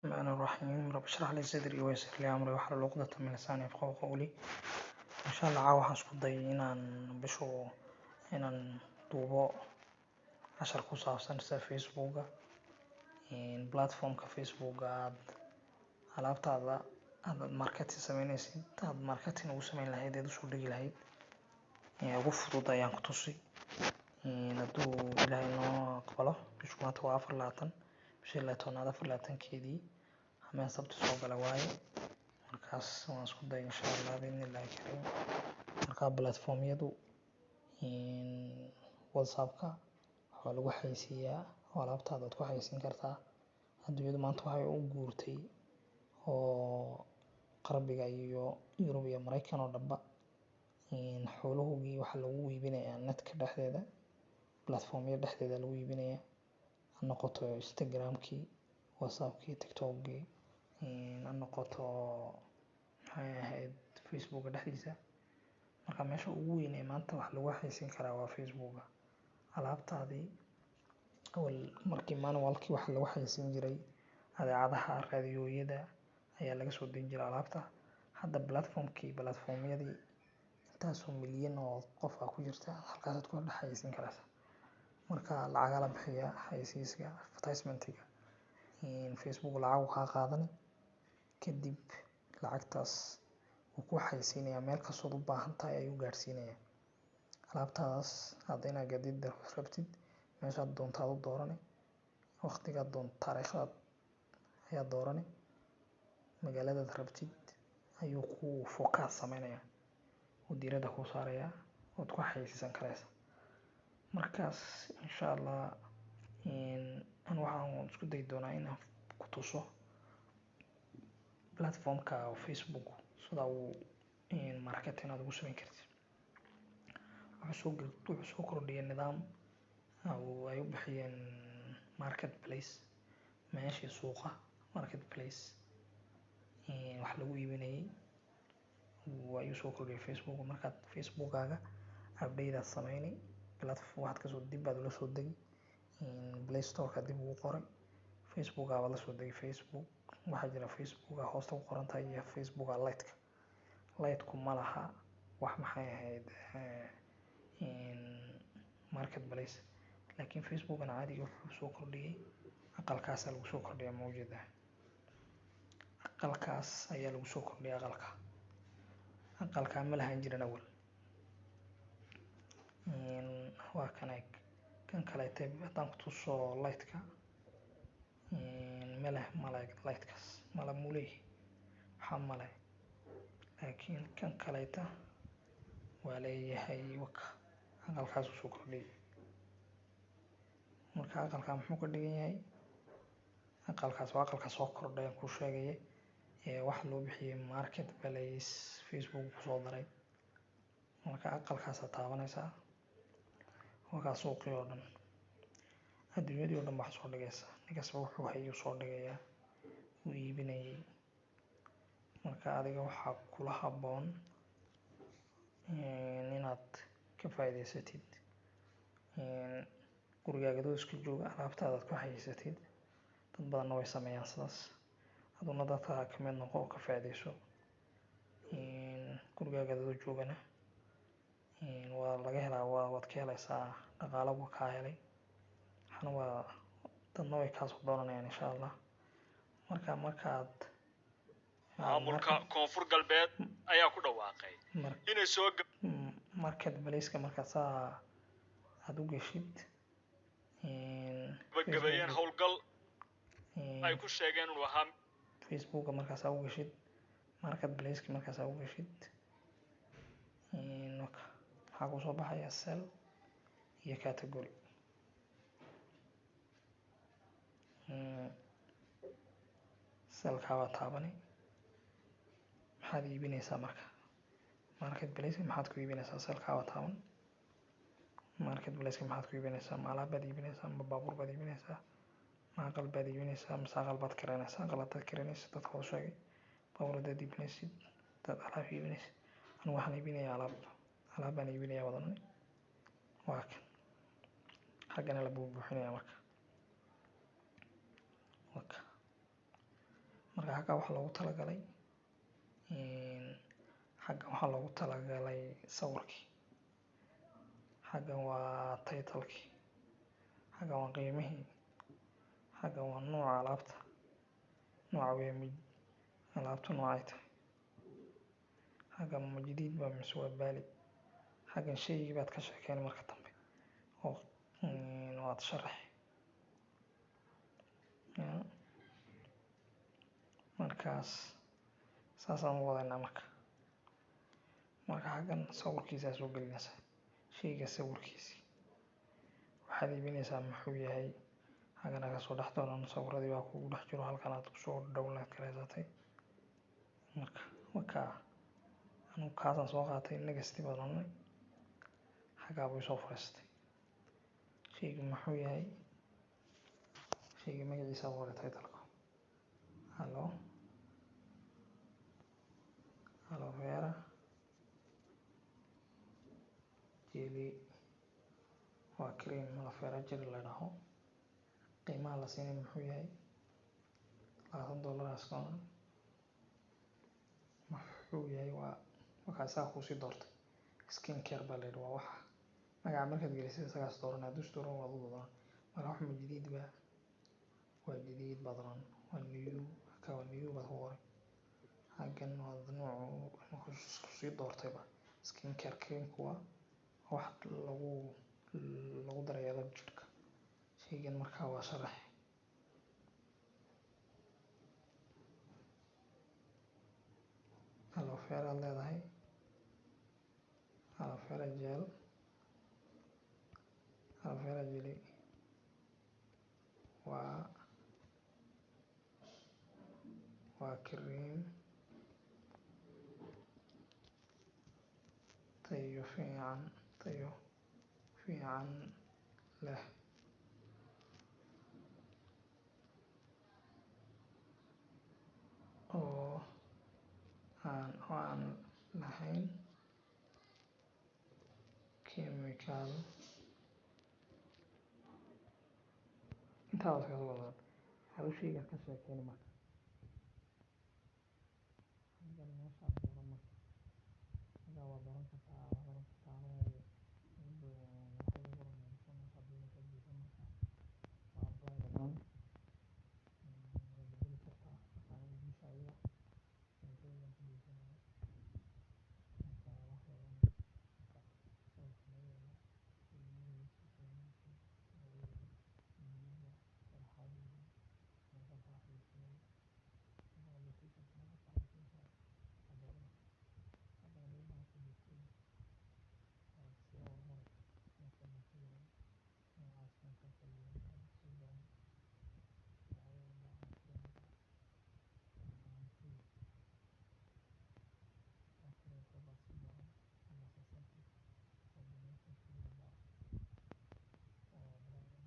الرحمن الرحيم رب اشرح لي صدري ويسر لي أمري واحلل عقدة من لساني يفقهوا قولي. Insha Allah caawa waxaan isku dayay inaan bishu inaan duubo cashar ku saabsan sida Facebooka, platformka Facebooka, aad alaabtaada aad marketing sameynaysid, aad marketing ugu sameyn lahayd, eed usoo dhigi lahayd ee ugu fudud ayaan ku tusi, hadduu Ilaahay noo aqbalo. Bishu maanta waa 24, bishii 12aad 24-keedii, hameen Sabti soo gala waaye. Markaas waan isku dayay, insha Allah, biidnillahi kariim. Marka platformyadu, WhatsAppka waxaa lagu xayeysiiyaa oo alaabtaada waad ku xayeysiin kartaa. Adduunyadu maanta waxay u guurtay oo qarbiga iyo Yurub iyo Maraykan oo dhanba xoolahoogii waxaa lagu iibinayaa netka dhexdeeda, platformya dhexdeeda lagu iibinayaa, ha noqoto Instagramkii, WhatsAppkii, TikTokgii, ha noqoto, maxay ahayd, Facebooka dhexdiisa. Marka meesha ugu weyn ee maanta wax lagu xayeysiin karaa waa Facebooka. Alaabtaadii awal markii manualkii waxa lagu xayeysiin jiray idaacadaha, raadiyooyada ayaa laga soo deyn jiray alaabta. Hadda platformkii, platformyadii intaasoo milyan oo qof aa ku jirta, halkaasaad ku dhex xayeysiin karaysaa. Marka lacagaa la bixiyaa xayeysiiska, advertisementiga. Facebook lacag uu kaa qaadani, kadib lacagtaas wuu ku xayeysiinayaa, meel kastood u baahan tahay ayuu gaadhsiinayaa alaabtaadaas. Hadda inaad gadid rabtid, meeshaad doonto aad u doorani, waqtigaad doonto, taariikhdaad ayaad doorani, magaaladaad rabtid ayuu ku focus sameynayaa oo diiradda kuu saarayaa, ood ku xayeysiisan karaysaa. Markaas insha Allah an waxaan isku dayi doonaa inaan ku tuso platformka Facebook sida uu marketing aad ugu sameyn kartid. Wuxuu soo kordhiyay nidaam ay u bixiyeen marketplace, meeshii suuqa, marketplace wax lagu iibinayay ayuu soo kordhiyay Facebook. Markaad Facebookaaga update aad sameyni, platform waxaad kasoo dib baad ula soo degi Play Store-ka, dib ugu qoray Facebooka baad la soo degi. Facebook waxaa jira Facebooka hoosta ku qoran tahay iyo Facebooka Lite-ka. Lite-ku ma laha wax, maxay ahayd, marketplace, laakiin Facebookana caadiga wuxuu soo kordhiyey aqalkaasaa lagu soo kordhiyaa. Mawjada aqalkaas ayaa lagu soo kordhiyay. Aqalkaa ma lahaan jirin awal. Waa kan eg kan kaleete haddaan ku tuso Lite-ka, male male Lite-kaas male muu leeyahay, waxaa male, laakiin kan kaleeta waa leeyahay. Waka aqalkaas uu soo kordhiyay. Marka aqalkaa muxuu ka dhigan yahay? Aqalkaas waa aqalka soo kordhay aan kuu sheegaya ee waxa loo bixiyay marketplace, Facebook kusoo daray. Marka aqalkaasaa taabanaysaa, wakaa suuqii oo dhan, adduunyadii oo dhan baa soo dhigaysa. Nin kastaba wuxuu hayuu soo dhigayaa, uu iibinayay. Marka adiga waxaa kula habboon inaad ka faa'iidaysatid gurigaaga adoo iska jooga, alaabtaada aad ku xayeysatid. Dad badanna way sameeyaan sidaas. Aduna dadka ka mid noqo oo ka faa'iidayso. Gurigaaga adoo joogana waa laga helaa, waa waad ka helaysaa dhaqaalo, waa kaa helay, waxna waa dadna way kaasoo doonanayaan, insha Allah. Marka markaad Maamulka Koonfur Galbeed ayaa ku dhawaaqay inay soo marketplaceka markaad saa aada u geshid, gabagabeeyeen howlgal ay ku sheegeen inuu ahaa Facebooka markaas aa u geshid, marketplaceka markaas aa u geshid, waxaa kusoo baxaya sell iyo category. Sellkaa waa taabani. Maxaad iibinaysaa marka marketplaceka? Maxaad ku iibinaysaa? Sellkaa waa taaban. Marketplaceka maxaad ku iibinaysaa? Ma alaab baad iibinaysaa, ma baabuur baad iibinaysaa, ma aqal baad iibinaysaa, mise aqal baad kireynaysaa? Aqal haddaad kireynaysid, dadka oo sheegay. Baabuur haddaad iibinaysid, haddaad alaab iibinaysid. Anigu waxaan iibinayaa alaab, alaab baan iibinayaa wadanani. Waa kan xaggana la buubuuxinaya. Marka waka Marka xagga waxaa loogu talagalay, xaggan waxaa loogu talagalay sawirkii, xaggan waa title-kii, xaggan waa qiimihii, xaggan waa nooca alaabta, nooca weeye mid alaabtu noocay tahay, xaggan ma jadiid baa mise waa baali, xaggan shaygii baad ka sheekeyn marka dambe oo waad sharaxi. Markaas saasaan u wadaynaa. Marka xaggan sawirkiisaa soo gelinaysaa, shayga sawirkiisii, waxaad iibinaysaa muxuu yahay. Xaggana kasoo dhex doonan sawiradii baa kugu dhex jiro halkan aad kusoo download garaysatay. Marka wakaa anugu kaasaan soo qaatay. Next baad odhanay, xaggaa buu soo fadhiistay. Shaygu muxuu yahay? Shayga magaciisa qoray, title-ka aloe vera jelly, waa cream aloe vera jelly la dhaho. Qiimaha la siinay muxuu yahay? $20 iska. Muxuu yahay? Waa wakaa isaga kuusii doortay, skin care baa la yidhi. Waa waxa magaca markaad gelisay isagaas dooranay, hadduu is dooran waad u dooran. Marka wax ma jadiid baa? Waa jadiid baad oran, waa new, halkaa waa new baad ku qoray. Xaggan waa noocu kusii doortayba, skin care creamku waa wax lagu daryeelo jidhka. Shaygan markaa waa sharax. Aloe vera aad leedahay, aloe vera gel, aloe vera jelly waa cream tayo fiican leh oo aan lahayn chemical. Intaa waa iskaga wadaa adu shaygaad ka sheekeyni. Marka xaggan meeshaad dooran, marka xaggaa waa dooran kartaa, waxaad oran kartaa anugu waxay igu qoran meeshaad doonaysa geysan. Marka waa apply oran, waa bedeli kartaa. Marka anigu English ayaga shaygan ku geysanaya. Marka waxaad oran sawirka laga yaalo, qiimihiisa, sharaxaadiisa, meesha kala xayeysiinayo, location, meesha ku xayeysiinaysa waad dooranaysaa. Haddana qiimaha ku geystay waad sii qorqoraysaa. Marka muxuu yahay noocaas? Chemicalka leeyahay sii dooran magacyada creamka muxuu yahay? Waa creamka baad sii dooran ama sensitive combination cream baa oo dry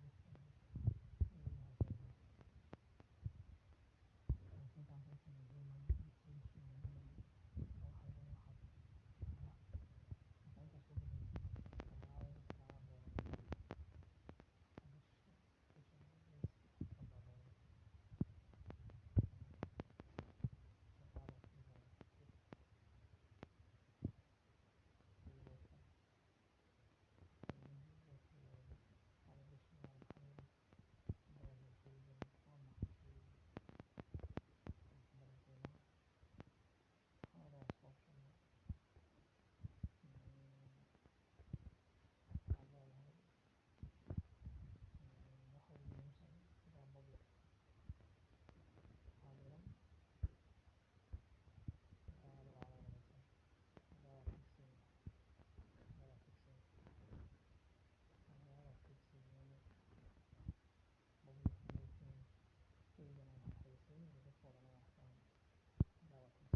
injection.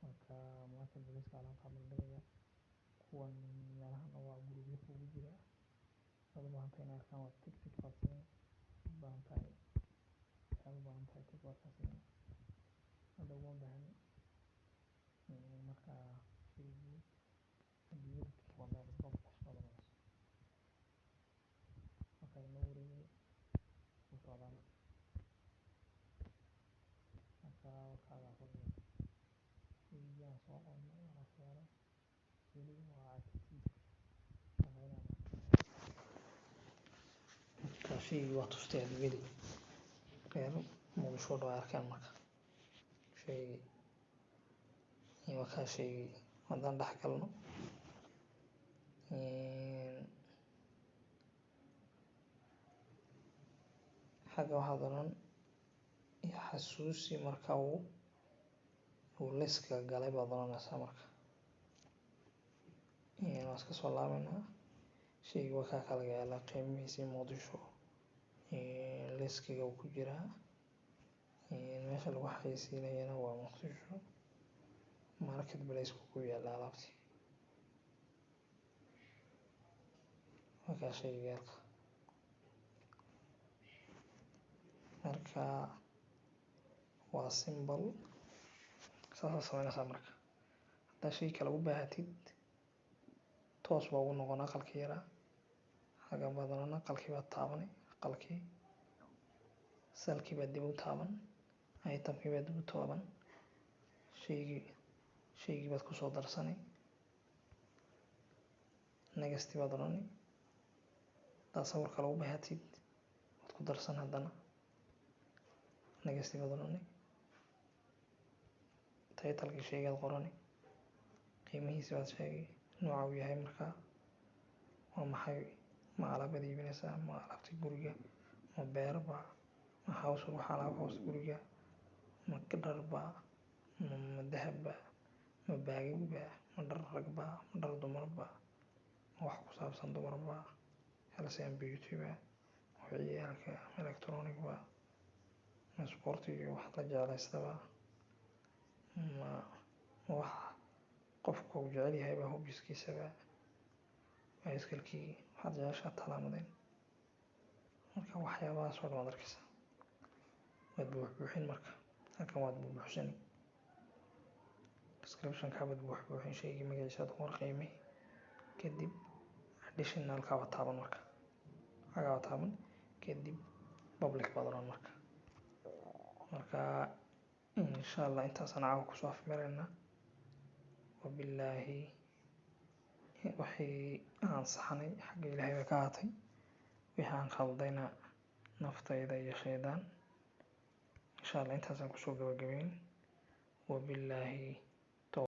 Marka marketplace alaabta la dhigaya, kuwan meelahan waa group kugu jira. Hadaad u baahantahay inay arkaan, waa tick tick baad siin. U baahan tahay waxyaabo. Haddaad u baahan tahay, tick waa kaas iyadana. Hadda uma baahni. Marka shaygii adduunyada tick waa leedahay, publish baad oranaysaa. Marka inoo wareegay u socdaa marka. Marka wakaagaa fadhiya shaygii aan soo qornay alaabta weli waa active shaqeynaya. Marka shaygii waa tustay adduunyadii, reer Muqdisho dhan way arkeen. Marka shaygii waa kaa. Shaygii haddaan dhex galno, xagga waxaad odhan xasuusi marka uu liska galay baad oranaysaa. Marka waan iska soo laabaynaa. Shaygii waa kaa kala yaalaa, qiimihiisii Muqdisho liskiga uu ku jiraa, meesha lagu xayeysiinayana waa Muqdisho Market Place ku yaala alaabtii. Waa shaygii halka. Marka waa simple, saasaa sameynaysaa. Marka haddaa shay kale u baahatid, toos baa ugu noqon aqalkii yaraa. Xagga badan aqalkii baad taabanay, aqalkii salkii baad dib u taaban, itemkii baad dib u taaban, shaygii baad kusoo darsanay, next baad odhani. Haddaad sawir kale u baahatid, waad ku darsan, haddana next baad odhani, titlekii shaygaad qorani, qiimihiisi baad sheegay, nooca uu yahay. Markaa waa maxay? Ma alaabaad iibinaysaa? Ma alaabta guriga? Ma beerba? Ma house, wax alaab hoose guriga? Ma dharba? Ma dahabba? Ma baagagba? Ma dhar ragba? Ma dhar dumarba? Ma wax ku saabsan dumarba? Health and beauty ba? Ma ciyaalka? Ma electronic ba? Ma sportiga wax la jeclaystaba? Ma wax qofka uu jecel yahayba, hobbies-kiisaba, bicycle-kii waxaad jeceshaha talaamadeen? Marka waxyaabahaas oo dhan waad arkaysaa, waad buuxbuuxin. Marka halkan waad buuxbuuxsani, description-ka baad buuxbuuxin, shaygii magaciisa aad qor, qiimihii, kadib additional-ka baad taaban. Marka xagaa baad taaban, kadib publish baad oran. Marka insha Allah intaasaan caawa kusoo afmeeraynaa. Wabillaahi, wixii aan saxnay xagga Ilaahay bay ka ahaatay, wixii aan khaldayna naftayda iyo shaydaan. Insha Allah intaasaan kusoo gabagabeyn. Wabillaahi.